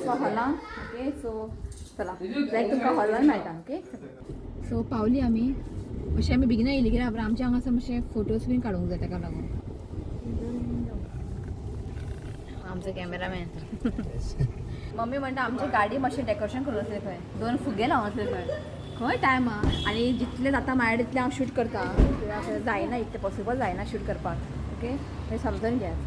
वचपाक हॉलान. Okay, so चला लायक तुमकां हॉलान मेळटा. ओके, सो पावली आमी. अशें आमी बेगीन येयली कित्याक आमच्या हांगासर मातशें फोटोज बीन काडूंक जाय, ताका लागून. आमचो कॅमेरामॅन. मम्मी म्हणटा आमची गाडी मातशें डेकोरेशन करूं आसलें खंय, दोन फुगे लावन आसले खंय. खंय टायम आहा आनी जितलें जाता माझ्या तितलें हांव शूट करता, कित्याक जायना इतलें, पॉसिबल जायना शूट करपाक. ओके, मागीर समजून घेयात.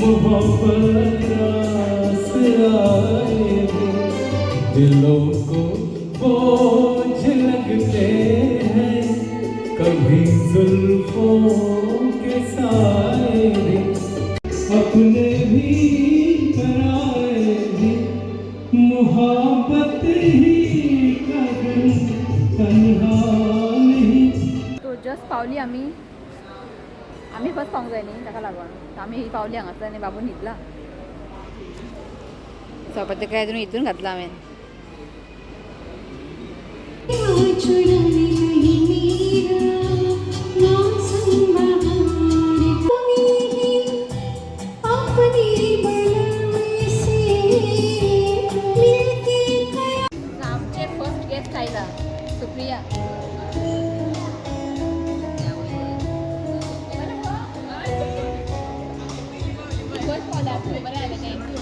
मोहब्बत रास आए भी दिलों को बोझ लगते हैं, कभी जुल्फों के साए भी, अपने भी पराए भी, मोहब्बत ही का गम तन्हा नहीं. सो जस्ट पावली आमी. आमी फर्स्ट पावूंक जाय न्ही, ताका लागून आमी ही पावली हांगासर आनी बाबू न्हिदला. सो तेका हितून हितून घातला हांवें. छुड़ाने नहीं मेरा मौसम बहार, तुम्हें अपने बलम से मिलके. आमचे फर्स्ट गेस्ट आयला, सुप्रिया. बरें आयलें, thank you.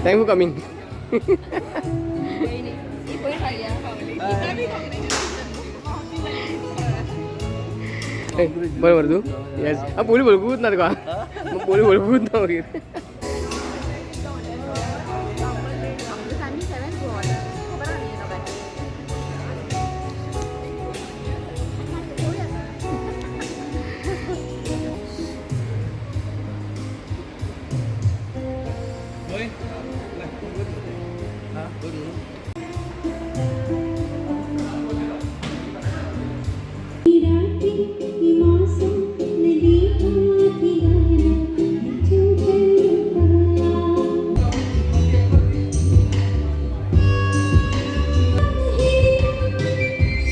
Thank for coming. ही पयर हाडल्या. बरोबर तू येस. हा, पोली वळखूच ना तुका, मग पोली वळखूच ना मागीर. आमी सेवन खबर आहा न्ही लोकांक. रातें ये मौसम नदी का किनारा चंचल बहार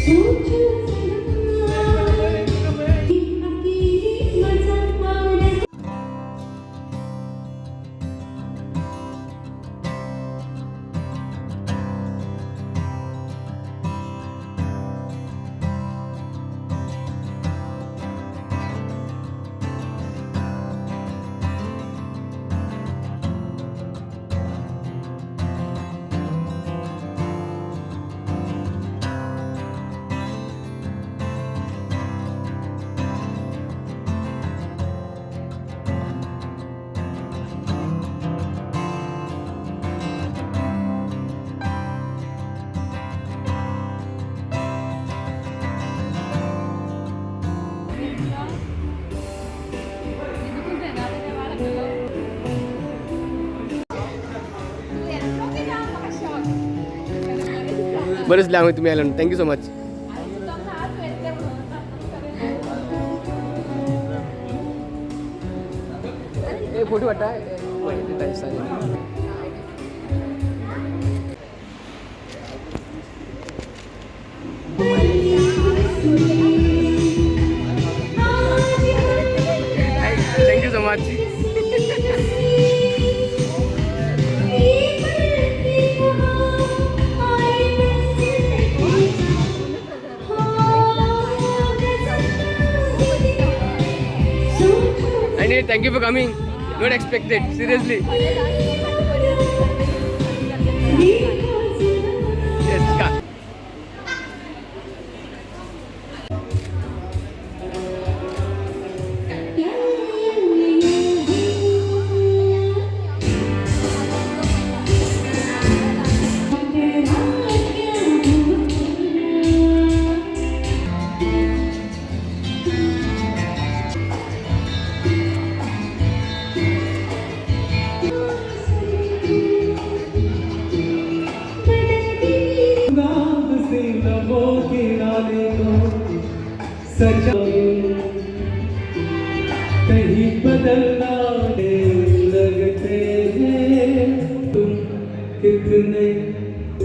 सोचो जरा, अकेले मजा आ रहा. बरेच लांब तुम्ही आलो, thank you so much. A photo वाटा. વાત છે. And thank you for coming. Not expected, seriously. Yes का. नाम से लबों के नाले को सजा कहीं बदलना लगते हैं तुम कितने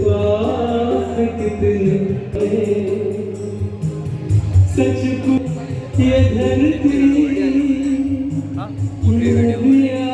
पास कितने सच को ये धरती नदियाँ.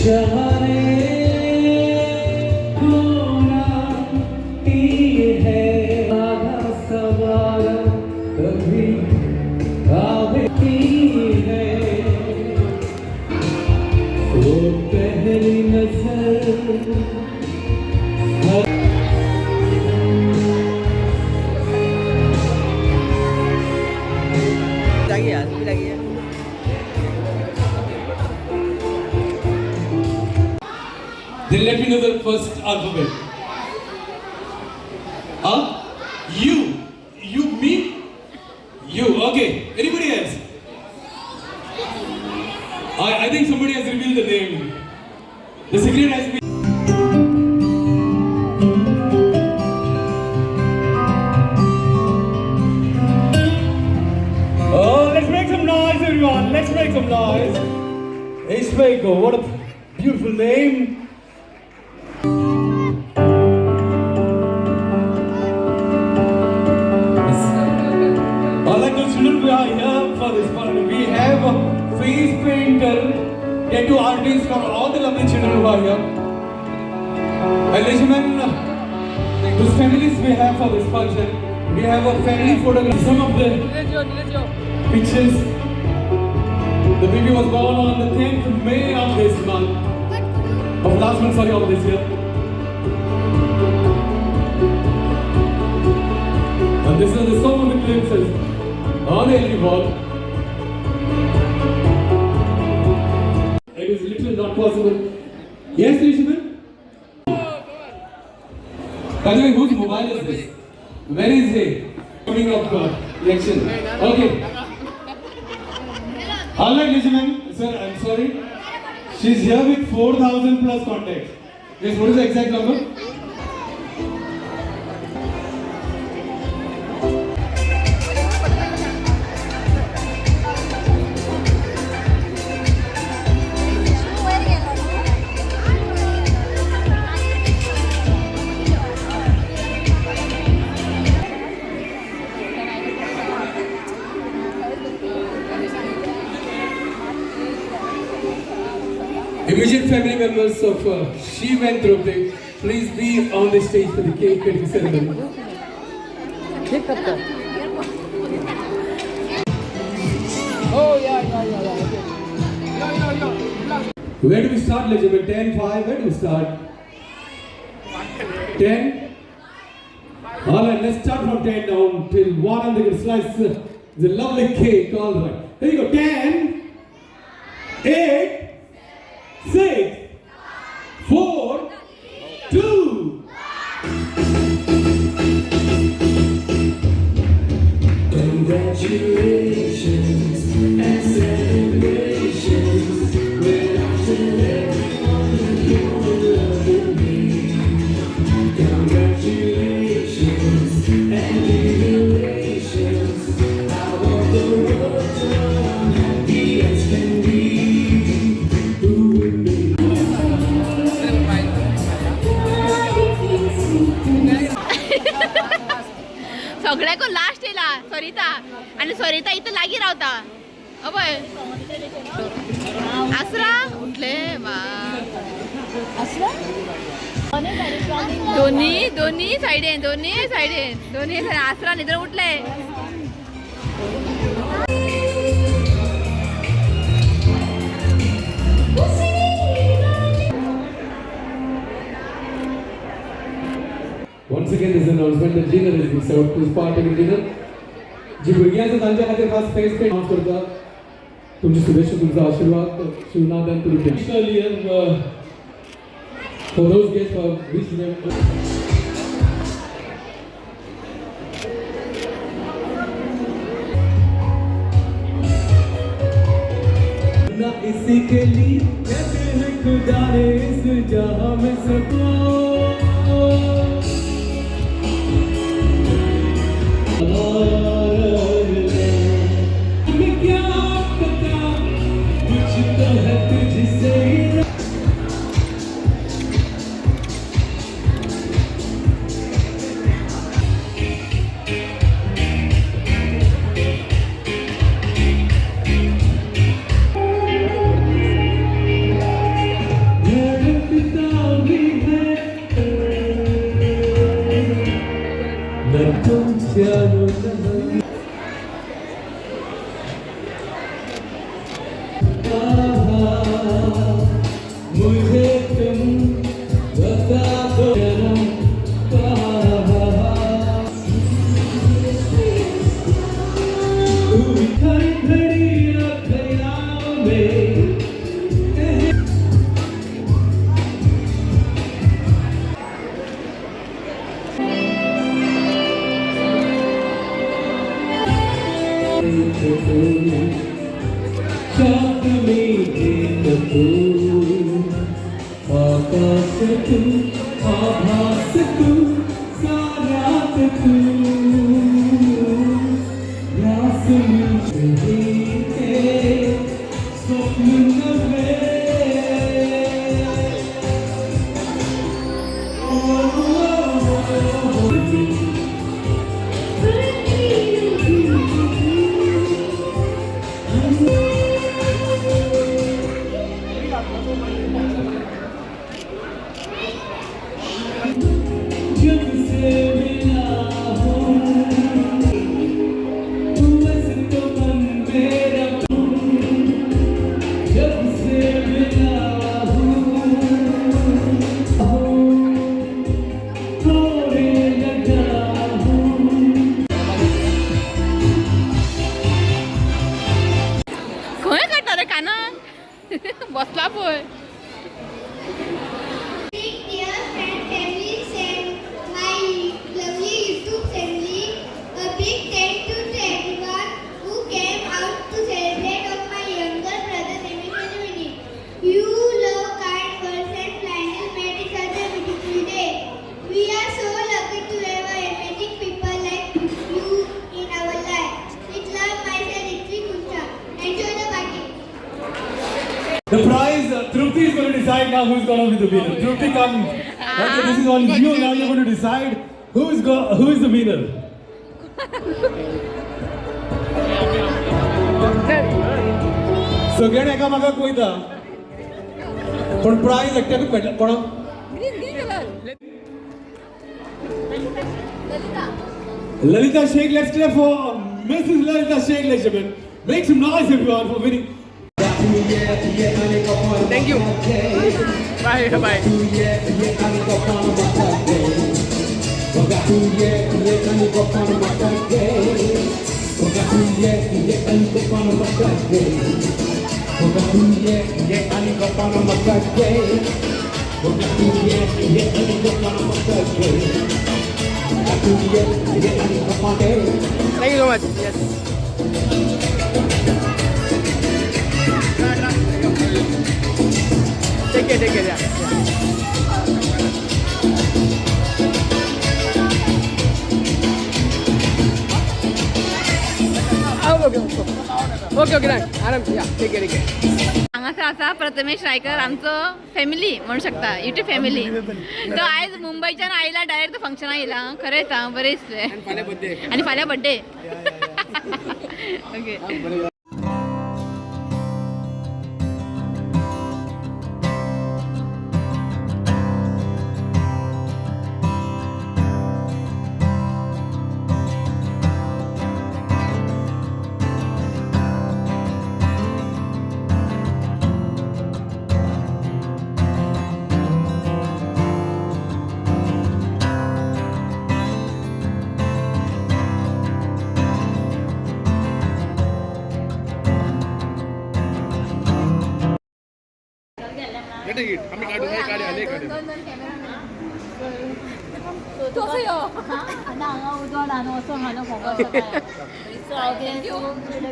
जहाने कोना है आधा सवारा कभी आती है वो पहली नजर. લાગી યાર, લાગી યાર. Then let me know the first alphabet. Huh? U. You, me? You. Okay. Anybody else? I think somebody has revealed the name. The secret has been. Oh, let's make some noise, everyone. Let's make some noise. Ishwego, what a beautiful name. All right, those children, we are here for this fun. We have a face painter, tattoo artist for all the lovely children who are here. And ladies and gentlemen, those families we have for this function, we have a family photograph. Some of the pictures. The baby was born on the 10th May of this month. Of last month, sorry, of this year. And this is the some of the glimpses on the LED wall. It is literally not possible. Yes, ladies and gentlemen? By the way, whose mobile is this? Where is he? Coming up election. Okay. All right, ladies and gentlemen. Sir, I'm sorry. She's here with 4,000 plus contacts. Yes, what is the exact number? Immediate family members of Shiv and Drupti, please be on the stage for the cake cutting ceremony. ठीक कब तक? Oh, yeah. Okay. Where do we start, ladies and gentlemen? 10, 5, where do we start? 10? All right, let's start from 10 down till 1 and they can slice the lovely cake. All right. Here you go. 10, 8, 6, 4, सगळ्याक last येयला सरिता आनी सरिता इथं लागीं रावता. अभय आसरा उठले वा. दोन्ही दोन्ही सायडीन, दोन्ही सायडीन, दोन्ही सायडीन आसरा निद्र उठले. Once again, this announcement that dinner is being served. Please partake in dinner. जी भुरगीं आसा तांच्या खातीर खास फेस पेंट अनाउन्स करता. तुमची शुभेच्छा, तुमचा आशीर्वाद Shivnath and Trupti. For those guests who have wished them. ना इसी के लिए कहते हैं खुदा ने इस जहां में सबको. हमें क्या पता, कुछ तो है तुझसे ही. धड़कता भी है मैं तुम चारों जहां. आहा, मुझे तुम बता दो जरा. आहा, तू हर घड़ी ख्याल में. शब्द में तू, आकाश तू, आभास तू, सारात तू, ध्यास मुझे स्वप्न में. जब से मिला हूँ तू, बस तो मन मेरा. जब से मिला हूँ, थोड़े लगा हूँ. खंय काडटा रे कानाक बसला पळय. Dear friend, families and my lovely YouTube family, a big thank you to everyone who came out to celebrate of my younger brother semi-ceremony. You love, kind words and flannel made it such a beautiful day. We are so lucky to have amazing people like you in our life. With love, myself, Ritvik Usha. Enjoy the party. The prize, Trupti is going to decide now who's going to be the winner. Trupti, come. Okay, this is on you. Now you're going to decide who is the winner. सगळ्यांनी एकामेकाक वयता पण prize एकट्याकूच मेळटा कोणाक. Green green colour Lalita. Lalita Sheikh, let's clap for Mrs. Lalita Sheikh, ladies and gentlemen. Make some noise, everyone, for winning. Thank you. Bye bye. Thank you so much. Yes. Take care, take care, yeah. Okay okay okay okay आराम या take care, take care. हांगासर आसा प्रथमेश रायकर, आमचो family म्हणू शकता, YouTube family. तो आयज मुंबयच्यान आयला, डायरेक्ट फंक्शनाक येयला. खरेंच आं, बरें दिसलें. आनी फाल्यां बर्थडे. आनी फाल्यां बड्डे. ओके. बरें.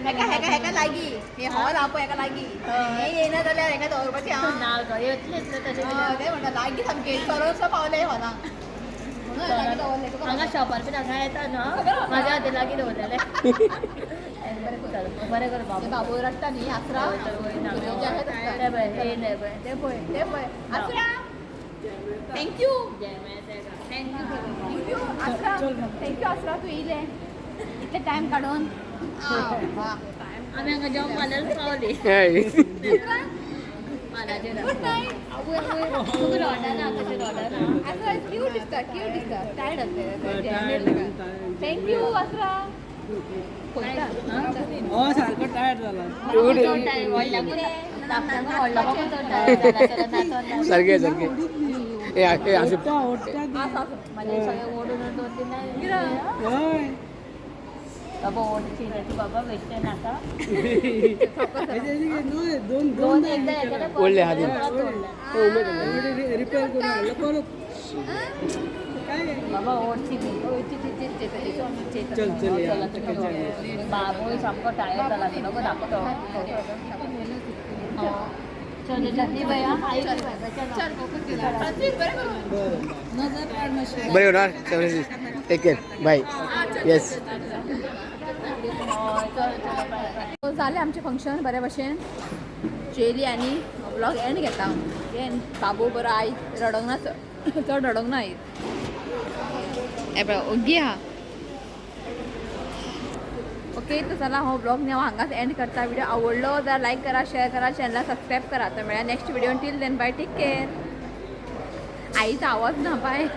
हेका हेका हेका लागीं हे हॉल आपो, हेका लागीं हे येयना जाल्यार हेका दवरपाचें हांव. तें म्हणटा, लागीं सामकें चलोनसो पावलें हॉलाक म्हणून लागीं दवरलें तुका. हांगा शॉपार बीन हांगा येता न्हू, म्हाज्या हातीन लागीं दवरलेलें. बरें कर ते बाबू. बाबू रडटा न्ही आसरा. ते पळय, येयले पळय. ते पळय, ते पळय. आसरा, thank you. Thank you आसरा, thank you आसरा, तूं येयलें इतले टायम काडून. आमी हांगा जेवण माल्यार पावली. हय. मालाचेर गुड नायट. तुका रडना, तशें रडना. आसरा क्यूट दिसता, क्यूट दिसता. टायर्ड आसता. Thank you आसरा. सारको टायर्ड जाला. चड टायम व्हडल्याकूच, धाकट्याकून व्हडलो बाबू चड टायर्ड जाला, चल नाचोन नाचोन. सारकें सारकें. ए ए आसूं. ओडटा ओडटा. मागीर सगळें ओडून दोन तीन. हय. बाबा ओडची तूं, बाबा बेश्टें नाका. न्हय, दोन दोन दोन. एकदां येतलें. ओडले हातीन. परत ओडलें. रिपेर करून हाडलो परत काय. बाबा ओडची ती. चल चल या. बाबूय सामको टायर्ड जाला, नको धाकटो. चल चल बाय. आई चल. बरें. बरें होणार. टेक केअर, बाय. येस. जालें आमचें फंक्शन बरे भशेन. जेली आनी व्लॉग एंड घेता हांव. बाबू बरो, आई रडोंक ना, चड रडोंक ना आई. हे पळय, ओग्गी आहा. ओके, तर चला, हो ब्लॉग न्ही हांव हांगाच एंड करता. व्हिडिओ आवडलो जाल्यार लायक करा, शेअर करा, चॅनला सबस्क्राईब करा. तर मेळ्या next video. Till then, bye, take care. आईचा आवाज ना. बाय.